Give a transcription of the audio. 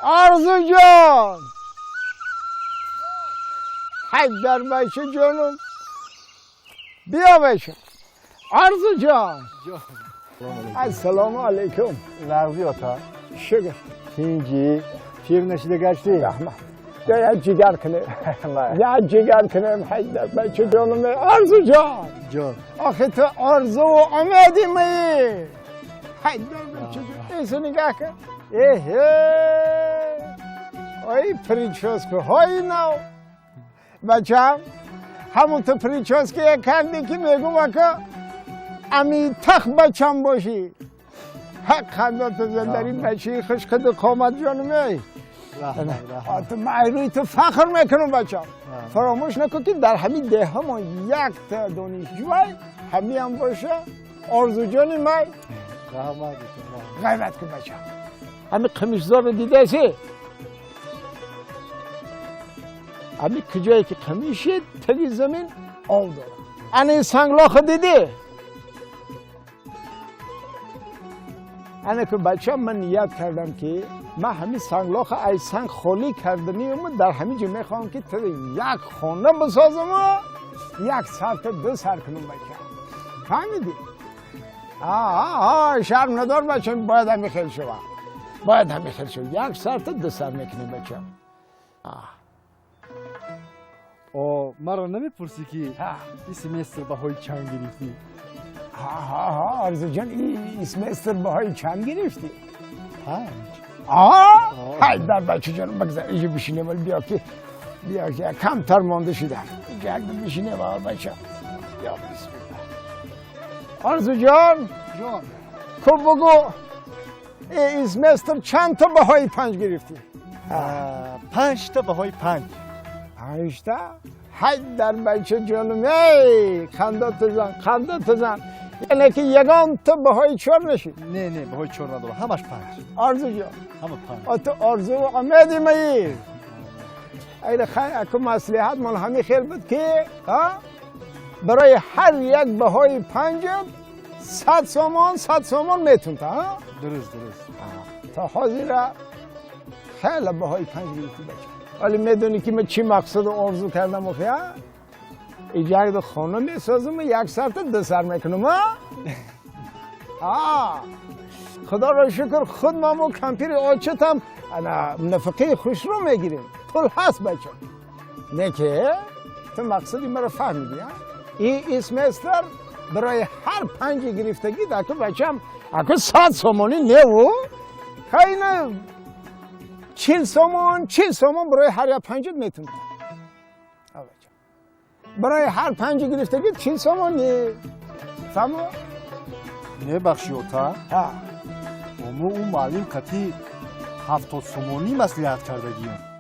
آرزو جان، حیدر بچه جانم، بیا بچه. آرزو جان، السلام علیکم. نغزی آتا. شکر. تینجی پیر نشیده گشتی؟ رحمت. یا جگر کنه، یا جگر کنه. حیدر بچه جانم، آرزو جان. جان. آخه تو آرزو و امیدی می. حیدر بچه جان، ایسو نگاه کن. ایه ای прическа های نو بچم، همون تو прическа کردی که میگم اکا امی تخ بچم باشی. حق خنده تو زندری بچه خوش قد قامت جانم. تو من تو فخر میکنم بچم. فراموش نکن که در همین ده ما یک تا دانشجوی همی هم باشه آرزو جانی من. غیبت کن بچم. همین قمیشزار رو دیده سی؟ همین کجایی که قمیشه تلی زمین آب داره. این سنگلاخ دیدی؟ اینه که بچه من نیت کردم که من همین سنگلاخ ای سنگ خالی کردنیم، در همین جا میخوام که تو یک خانه بسازم و یک سر تا دو سر کنم بچه. فهمیدی؟ آه شرم ندار بچه، باید همین خیلی شود، باید همین خیلی شود. یک سر تا دو سر میکنیم بچه. آه مرا نمیپرسی که این سمستر بهای چند گرفتی؟ ها ها آرزو جان، این سمستر بهای چند گرفتی؟ 5. آه حیدر بچه جان بگذار اینجا بشینه، ولی بیا که بیا که کمتر مانده شدم. اینجا بشینه بچه. یا بسم الله. آرزو جان، جان خب بگو این سمستر چند تا بهای 5 گرفتی؟ 5 تا بهای 5. 5 تا؟ حیدر بچه جانم، ای خنده تزن، خنده تزن. یعنی که یگان تا بهای 4 نشی؟ نه نه بهای 4 ندارم، همش 5. آرزو جان همه 5. تو آرزو و امیدی می. ایل خیر اکو مصلحت مال همی خیل بود که برای هر یک بهای 5 100 سامان 100 سامان میتون تا. درست درست. تا حاضر خیلی بهای 5 گرفتی بچه. ولی میدونی که من چی مقصد آرزو کردم اخیا؟ اینجا یک خانه میسازم و یک سر تا دو سر میکنم. آه خدا را شکر خود مامو کمپیر آچتم انا نفقه خوش رو میگیریم، پول هست بچه. نه که تو مقصدی مرا فهمیدی؟ این اسمستر برای هر 5 گرفتگی اکو بچم اکو 100 سومانی نه و خیلی نه 40 سومان 40 سومان برای هر یک 5 میتونم. برای هر 5 گرفتگی 40 سومان نه. فهمو؟ نه بخشی اوتا. ها. امو اون معلم کتی 70 سومانی مصلحت کردگیم.